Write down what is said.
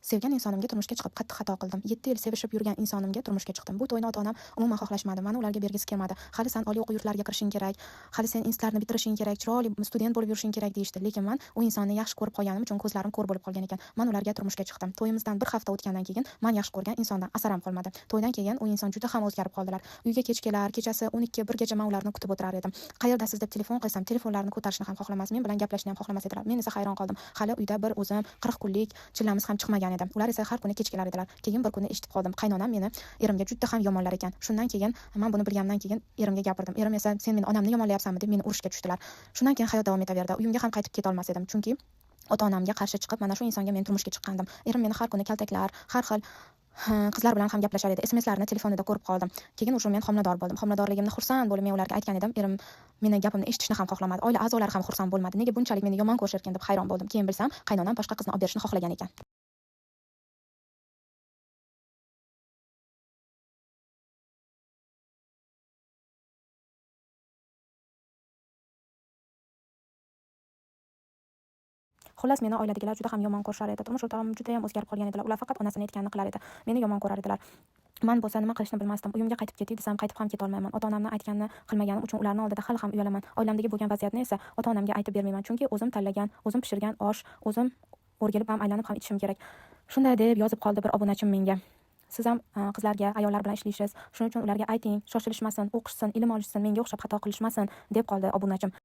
Sevgan insonimga turmushga chiqib, qattiq xato qildim. 7 yil sevishib yurgan insonimga turmushga chiqdim. Bu to'yni ota-onam umuman xohlashmadi. Mani ularga bergisi kelmadi. Hali san oliy o'quv yurtlariga kirishing kerak, hali sen institutlarni bitirishing kerak, chiroyli student bo'lib yurishing kerak deyishdi. Lekin man u insonni yaxshi ko'rib qolganim uchun ko'zlarim ko'r bo'lib qolgan ekan. Man ularga turmushga chiqdim. To'yimizdan bir hafta o'tgandan keyin man yaxshi ko'rgan insondan asar ham qolmadi. To'ydan keyin u inson juda ham o'zgarib qoldilar. Uyga kech kelar, kechasi 12, 1 gacha man ularni kutib o'tirar edim. Qayerdasiz deb telefon qilsam, telefonlarini ko'tarishni ham xohlamas, men bilan gaplashishni ham xohlamas edilar. Men esa hayron qoldim. Hali uyda bir o'zim 40 kunlik chillamiz ham chiqmagan edi. Ular esa har kuni kech kelar edilar. Keyin bir kuni eshitib qoldim. Qaynonam meni erimga juda ham yomonlar ekan. Shundan keyin man buni bilganimdan keyin erimga gapirdim. Erim esa sen meni onamni yomonlayapsanmi deb meni urishga tushdilar. Shundan keyin hayot davom etaverdi. Uyimga ham qaytib keta olmas edim, chunki ota-onamga qarshi chiqib, mana shu insonga men turmushga chiqqandim. Erim meni har kuni kaltaklar, har xil qizlar bilan ham gaplashar edi. SMSlarni telefonida ko'rib qoldim. Keyin o'sha men homilador bo'ldim. Homiladorligimni xursand bo'lib men ularga aytgan edim. Erim meni gapimni eshitishni ham xohlamadi. Oila a'zolari ham xursand bo'lmadi. Nega bunchalik meni yomon ko'rishar ekan deb hayron bo'ldim. Keyin bilsam, qaynonam boshqa qizni olib berishni xohlagan ekan. Xullas, meni oiladagilar juda ham yomon ko'rishar edi. Turmush o'rtog'im juda ham o'zgarib qolgan edilar. Ular faqat onasini aytganini qilar edi. Meni yomon ko'rar edilar. Man bo'lsa nima qilishni bilmasdim. Uyimga qaytib ketay desam, qaytib ham keta olmayman. Ota-onamni aytganini qilmaganim uchun ularni oldida hali ham uyalaman. Oilamdagi bo'lgan vaziyatni esa ota-onamga aytib bermayman. Chunki o'zim tanlagan, o'zim pishirgan osh, o'zim o'rgilib ham, aylanib ham ichishim kerak. Shunday deb yozib qoldi bir obunachim menga. Siz ham qizlarga, ayollar bilan ishlaysiz. Shuning uchun ularga ayting, shoshilishmasin, o'qishsin, ilm olishsin, menga o'xshab xato qilishmasin deb qoldi obunachim.